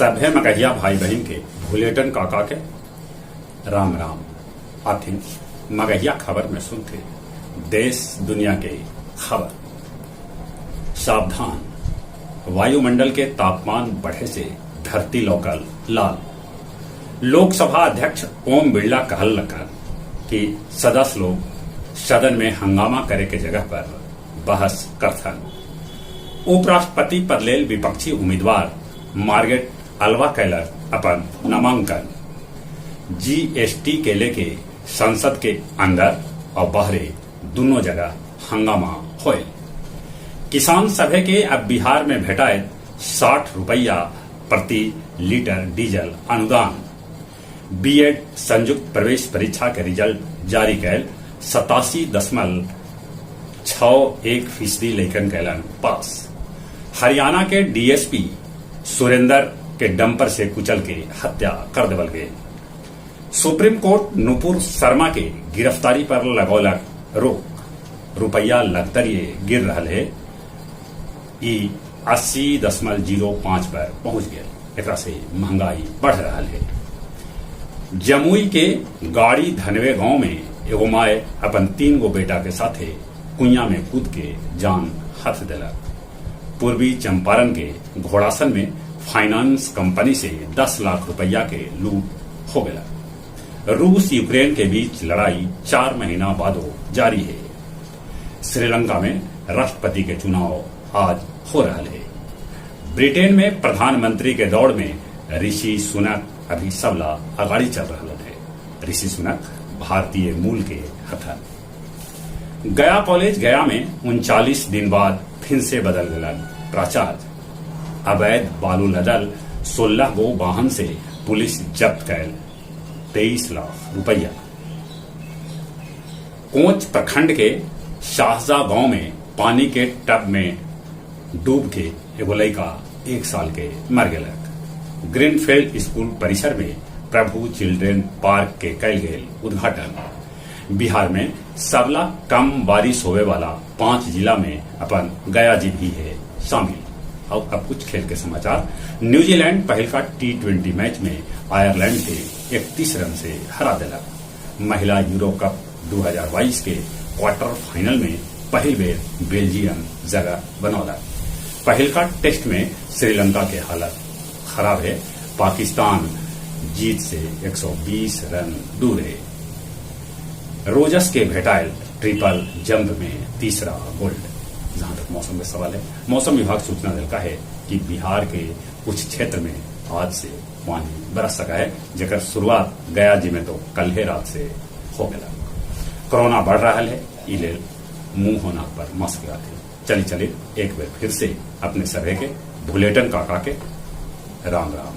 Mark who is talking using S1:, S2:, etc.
S1: सभे मगहिया भाई बहिन के भुलेटन काका के राम राम। आथिन मगहिया खबर में सुनते देश दुनिया के खबर। सावधान, वायुमंडल के तापमान बढ़े से धरती लौकल लाल। लोकसभा अध्यक्ष ओम बिरला कहल लखन कि सदस्य लोग सदन में हंगामा करे के जगह पर बहस करथन। उपराष्ट्रपति पद लेल विपक्षी उम्मीदवार मार्गेट अल्वा कैलर अपन नामांकन। जीएसटी के लेके संसद के अंदर और बाहरे दोनों जगह हंगामा होयल। किसान सभे के अब बिहार में भेटाए 60 रुपया प्रति लीटर डीजल अनुदान। बीएड संयुक्त प्रवेश परीक्षा के रिजल्ट जारी कैल 87.61% लैकन कैलन पास। हरियाणा के डीएसपी सुरेंद्र के डंपर से कुचल के हत्या कर देवल गए। सुप्रीम कोर्ट नुपुर शर्मा के गिरफ्तारी पर लगौलक रोक। रुपया लगतरिये गिर रहा है, ई 80.05 पर पहुंच गया। एकरा से महंगाई बढ़ रहा है। जमुई के गाड़ी धनवे गांव में एगो माए अपन 3 गो बेटा के साथे कुइया में कूद के जान हथ देलक। पूर्वी चंपारण के घोड़ासन में फाइनेंस कंपनी से 10 लाख रुपया के लूट हो गया। रूस यूक्रेन के बीच लड़ाई 4 महीना बादो जारी है। श्रीलंका में राष्ट्रपति के चुनाव आज हो रहा है। ब्रिटेन में प्रधानमंत्री के दौड़ में ऋषि सुनक अभी सबला अगाड़ी चल रहा है। ऋषि सुनक भारतीय मूल के हथन। गया कॉलेज गया में 39 दिन बाद फिर से बदल गलन प्राचार्य। अवैध बालू लदल 16 गो वाहन से पुलिस जब्त कैल 23 लाख रुपया। कोच प्रखंड के शाहजा गांव में पानी के टब में डूब के एगो लड़का 1 साल के मर गलक। ग्रीनफील्ड स्कूल परिसर में प्रभु चिल्ड्रेन पार्क के कैल गेल उद्घाटन। बिहार में सबला कम बारिश होवे वाला 5 जिला में अपन गया जी भी है शामिल। और अब कुछ खेल के समाचार। न्यूजीलैंड पहलका T20 match में आयरलैंड के 31 रन से हरा दिलक। महिला यूरो कप 2022 के क्वार्टर फाइनल में पहली बेर बेल्जियम जगह बनौलक। पहलका टेस्ट में श्रीलंका के हालत खराब है। पाकिस्तान जीत से 120 रन दूर है। रोजस के भेटायल ट्रिपल जंप में तीसरा गोल्ड। जहां तक मौसम का सवाल है, मौसम विभाग सूचना दिलका है कि बिहार के कुछ क्षेत्र में आज से पानी बरस सका है, जेकर शुरुआत गया जी में तो कल ही रात से हो गया। कोरोना बढ़ रहा है, इले मुंह होना पर मास्क लगाते। चली चले एक बार फिर से अपने सभे के भुलेटन काका के राम राम।